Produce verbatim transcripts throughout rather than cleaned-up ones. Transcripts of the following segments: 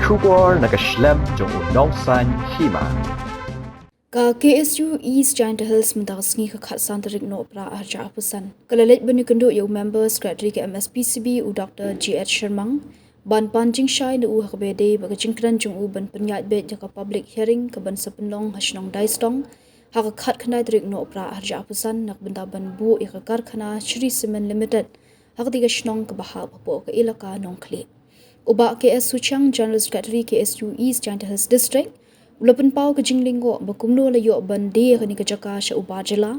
Khubor na ka shlem jong u nongsan hima. Ka K S U East Jaintia Hills mynta ka sngi ka khatsan tarik Nohprah arhajar arphew san ka la leit ban ïakynduh ïa u member secretary ka M S P C B u Doctor G H Shermang ban pan jingshai na u ha kaba ïadei bad ka jingkren jong u ban pynïaid beit ïa ka public hearing kaban sa pynlong ha shnong Daistong ha ka khatkhyndai tarik Nohprah arhajar arphew san na ka bynta ban buh ïa ka karkhana Shree Cement Limited ha katei ka shnong kaba hap hapoh ka ilaka Nongkhlieh. U Bah K S Suchiang, General Secretary K S U East Jaintia Hills District, u la pynpaw ka jinglyngngoh ba kumno la ïoh ban die ïa kane ka jaka sha u bar jylla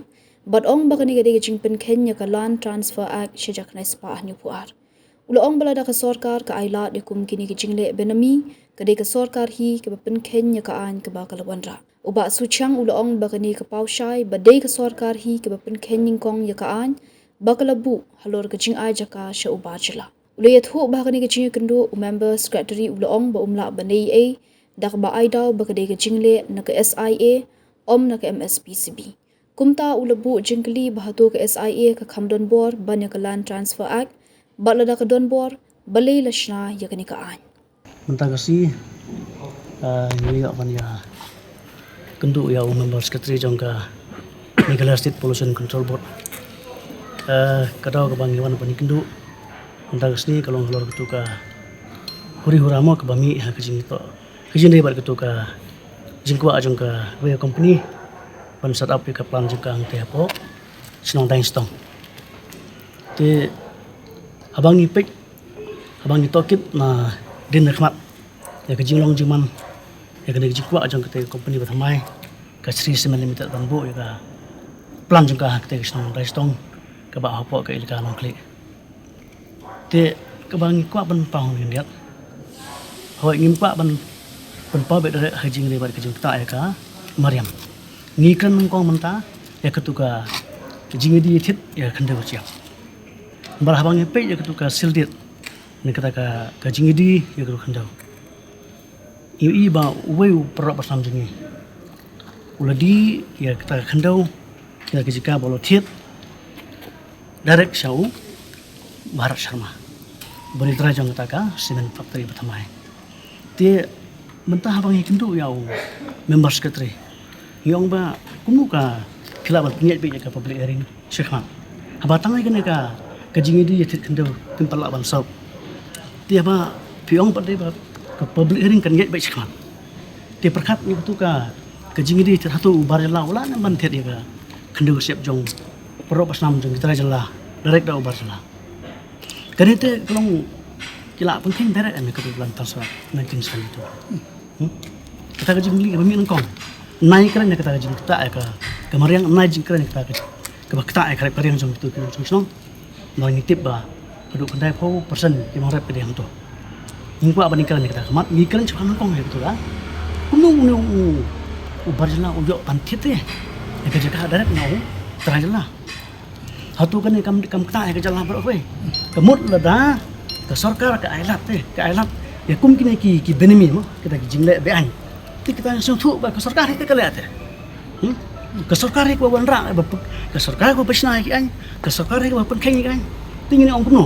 bad ong ba kane ka dei ka jingpynkheiñ ïa ka Land Transfer Act shijaka khyndai spah hynñiewphew ar. U la ong ba lada ka sorkar ka ailad ïa kum kine ki jingleh benami, ka dei ka sorkar hi kaba pynkheiñ ïa ka aiñ kaba ka la wanrah. U Bah Suchiang u la ong ba kane ka paw shai ba dei ka sorkar hi kaba pynkheiñ nyngkong ïa ka aiñ ba ka la buh halor ka jingai jaka sha u bar jylla. U la ïathuh ba ha kane ka jingïakynduh u member secretary u la ong ba um lah ban ei ei da kaba ai daw ba ka dei ka jingleh na ka S I A, ym na ka M S P C B. Kumta u la buh jingkylli ba hato ka S I A ka kham donbor ban ïa ka Land Transfer Act, bad lada ka donbor, balei la shna ïa kane ka aiñ. Mynta ka sngi, ah, ngi ïoh ban ïakynduh ïa u member secretary jong ka Meghalaya State Pollution Control Board. Ah, ka daw kaba ngi wan ban ïakynduh mynta ka sngi ka long halor katu ka huri hura mo kaba mih ha ka jingtoh ka jingdei bad katu ka jingkwah jong kawei ka company ban set up ïa ka plant jong ka hangtei hapoh shnong Daistong. Te haba ngi peit, haba ngi tohkit nadien nakhmat ïa ka jinglong jingman ïa kane ka jingkwah jong katei ka company bathymmai ka Shree Cement Limited ban buh ïa ka plant jong ka ha katei ka shnong Daistong kaba hapoh ka ilaka Nongkhlieh. Te kaba ngi kwah ban pynpaw khyndiat, hooid, ngim kwah ban pynpaw beit direct ha ka jingdei bad ka jingktah ïa ka mariang. Ngi kren nyngkong mynta ïa katu ka jingïadie thied ïa ka khyndew ka shyiap. Bad haba ngi peit ïa katu ka sildit ne kata ka, ka jingïadie ïa katu ka khyndew, ngi ïohi ba uwei u paralok bashnam jong ngi u la die ïa kata ka khyndew ïa ka jaka ba u la thied direct sha u Bharat Sharma, ban ïa trai jong kata ka cement factory bathymmai. Te mynta haba ngi kynduh ïa u member secretary, ngi ong ba kumno ka phi lah ban pynïaid beit ïa ka public hearing shakhmat, haba tang ïa kane ka, ka jingïadie thied khyndew phim pat lah ban solve. Te haba phi ong pat dei ba ka public hearing kan ïaid beit shakhmat. Te pyrkhat ïa katu ka, ka jingïadie thied, hato u bar jylla u lah ne em ban thied ïa ka khyndew ka shyiap jong u paralok bashnam jong ki trai jylla direct da u bar jylla. Kane te ka long ki la pynkheiñ direct ïa katu ka Land Transfer Act nineteen seventy-two. Hmm? Kata ka jingkylli kaba mih nyngkong. Nai kren ïa kata ka jingktah ïa ka, ka mariang, nai jingkren ïa kata ka, kaba ktah ïa ka rep ka riang jong kitu ki nongshong shnong. Namar ngi tip ba haduh khyndaiphew percent ki nongrep ki dei hangto. Ngi kwah ban ïa kren ïa kata ka mat, ngi kren shuwa nyngkong ïa katu ka. Kumno une u, u bar jylla u ïoh ban thied te ïa ka jaka direct na u trai jylla? Hato kane kam, kam ktah ïa ka jylla baroh kawei? Ka mut lada ka sorkar ka ailad te, ka ailad ïa kum kine ki, ki benami mo, kita ki jingleh be-aiñ, te kita sngewthuh ba ka sorkar hi te ka leh te. Hmm? Ka sorkar hi kaba wanrah, ba pyn-, ka sorkar kaba pynshna ïa ki aiñ, ka sorkar hi kaba pynkheiñ ïa ki aiñ. Te ngin ong kumno?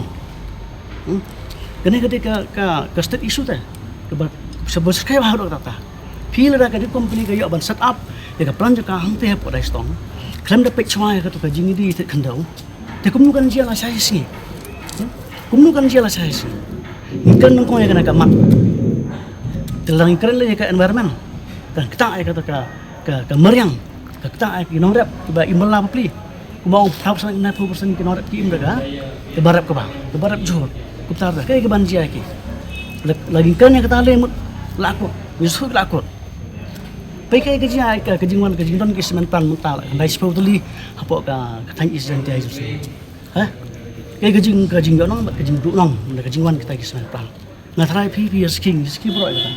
Hmm? Kane ka dei ka, ka, ka state issue te kaba, sa ba syrkhei bha haduh katta. Phi, lada ka dei company ka ïoh ban set up ïa ka plant jong ka hangtei hapoh Daistong, khlem da peit shuwa ïa katu ka jingïadie thied khyndew, te kumno kan jia lashai sngi? Hmm? Kumno kan jia lashai sngi? Ngi kren nyngkong ïa kane ka mat. Te lada ngi kren lei ïa ka environment, kan ktah ïa katu ka, ka, ka mariang, ka ktah ïa ki nongrep kiba im bylla bapli. Kumba ong phra percent, khyndai phew percent ki nongrep ki im da ka, kaba rep kaba, kaba rep jhur. Kumta ruh kaei kaban jia ïa ki? La, la ngi kren ïa kata lei mut la kut, ngi shu la kut. Peit kaei ka jia ïa ka, ka jingwan, ka jingdon ki cement plant mynta la khyndai shiphew tylli hapoh ka, ka thaiñ East Jaintia Hills. Ha? Kaei ka jing, ka jingïohnong bad ka jingduhnong na ka jingwan kita ki cement plant? Nga tharai phi, phi ïa skhie, ïa skhie baroh ïa kata.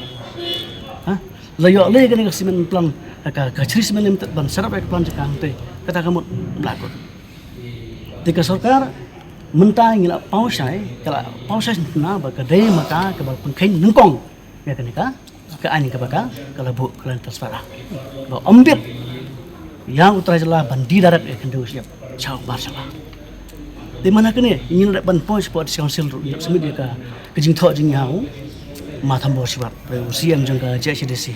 Ha? La ïoh lei kane ka cement plant, ka, ka Shree Cement Limited ban set up ïa ka plant jong ka hangtei, kata ka mut la kut. Te ka sorkar mynta ngi la paw shai, ka la paw shai sngewtynnat ba ka dei ma ka kaba pynkheiñ nyngkong ïa kane ka, ka aiñ kaba ka, ka la buh ka Land Transfer Act. Ba ym bit ïa u trai jylla ban die direct ïa ka khyndew shyiap sha u bar jylla. Te mynta kane ngi la dep ban poi shapoh District Council ruh, ïa submit ïa ka, ka jingthoh jingïaw Ma Thambor Shiwat, u C M jong ka J H A D C.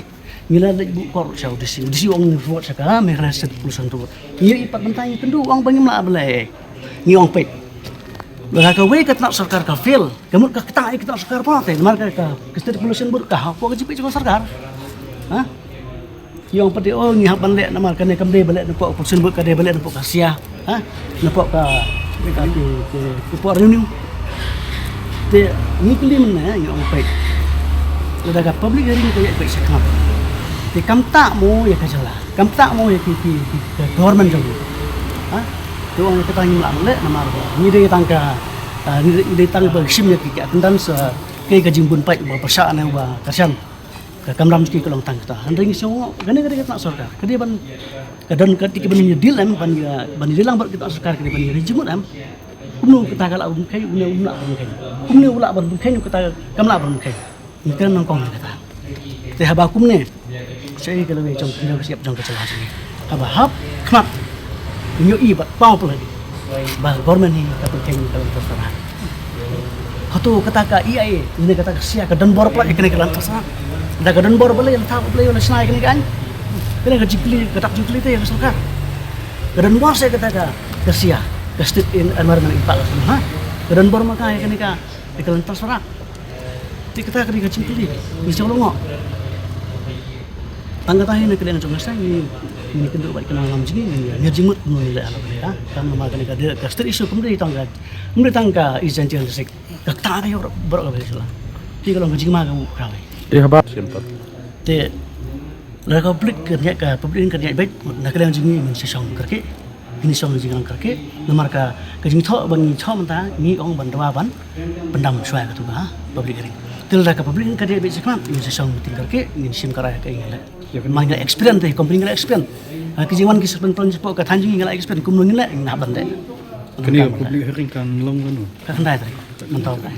Ngi la leit buh kor sha u D C, u D C u ong ngi forward sha ka Meghalaya State Pollution Board. Ngi ïohi pat mynta ngi kynduh u ong ba ngim lah ban leh. Ngi ong peit. Lada kawei ka tnat sorkar ka fail, ka mut ka ktah ïa ka tnat sorkar pat te, namar ka, ka, ka State Pollution Board ka hapoh ka jingpeit jong ka sorkar. Ha? Ngi ong pat te, oh, ngi hap ban leh namar kane kam dei ban leh napoh ka Pollution Board, ka dei ban leh napoh ka S I A. Ha? Napoh ka, ka, ka, ka, ka pok revenue. Te ngi kylli mynne, ngi ong peit. Lada ka public hearing ka ïaid beit shakhmat, te kam ktah mo ïa ka jylla, kam ktah mo ïa ki, ki, ki, ka government jong ngi. Ha? Te ong kata ngim lah ban leh namar ngi dei tang ka, ah, ngi dei, ngi dei tang ba shim ïa ki, ki attendance, ah, kaei ka jingbun paid ba pyrshah ne ba kyrshan. Ka kamram jong ki ka long tang kata. Hynrei ngi sngewnguh kane ka dei ka tnat sorkar, ka dei ban, ka don ka, ki ban ïa deal em, ban ïa, ban ïa deal lang bad ki tnat sorkar, ka dei ban ïa ri jingmut em. Kumno kata ka lah ban kheiñ, kumno u lah ban kheiñ. Kumno u lah ban kheiñ, kata kam lah ban kheiñ. Ngi kren nyngkong ïa kata. Te haba kumne, shaei ka lawei jong ka jingïaseng jong ka jylla jong ngi. Haba hap khmat, ngi ïohi bad paw pynlong ba government hi ka pynkheiñ ka Land Trust Fund. Hato kata ka E I A ne kata ka S I A ka don bor palat ïa kane ka Land Trust Fund? Da ka don bor balei, lada ka balei la shna ïa kane ka aiñ? Kane ka jingkylli, ka dak jingkylli te ïa ka sorkar. Ka don bor seh kata ka, ka S I A, ka State Environment Impact Assessment, ha? Ka don bor ma ka ïa kane ka, ïa ka Land Trust Fund? Te kata ka dei ka jingkylli, ngi sngewnguh. Tang kata hi na ka liang jong nga seh, ngi, ngi kynduh bad ki nongïalam jong ngi, ngi ïa jingmut kumno ngi leh halor kane ka. Tang namar kane ka dei ka state issue, kam dei tang ka, kam dei tang ka East Jaintia Hills District. Ka ktah ka ïa baroh, baroh ka Valley Shylla. Te ka long ka jingma ka u kawei. Te haba. Te lada ka public ka ïaid, ka public ka ïaid beit, na ka liang jong ngi ngin sa shong kyrkieh. Ngin shong jingïalang kyrkieh, namar ka, ka jingthoh ba ngi thoh mynta, ngi ong ban dawa ban pyndam shuwa ïa katu ka public hearing. Te lada ka public hearing ka dei beit shakhmat, ngin sa shong meeting kyrkieh, ngin shim kyrkieh ïa kaei ngi leh. Ïa kane. Ma ngi la experience te, company ngi la experience. Ha, ki jingwan ki sa pynpaw shapoh ka thaiñ jong ngi, ngi la experience, kumno ngin leh, ngin hap ban leh. Kane ka public hearing kan long kano? Ka khyndai tarik. Mynta ka.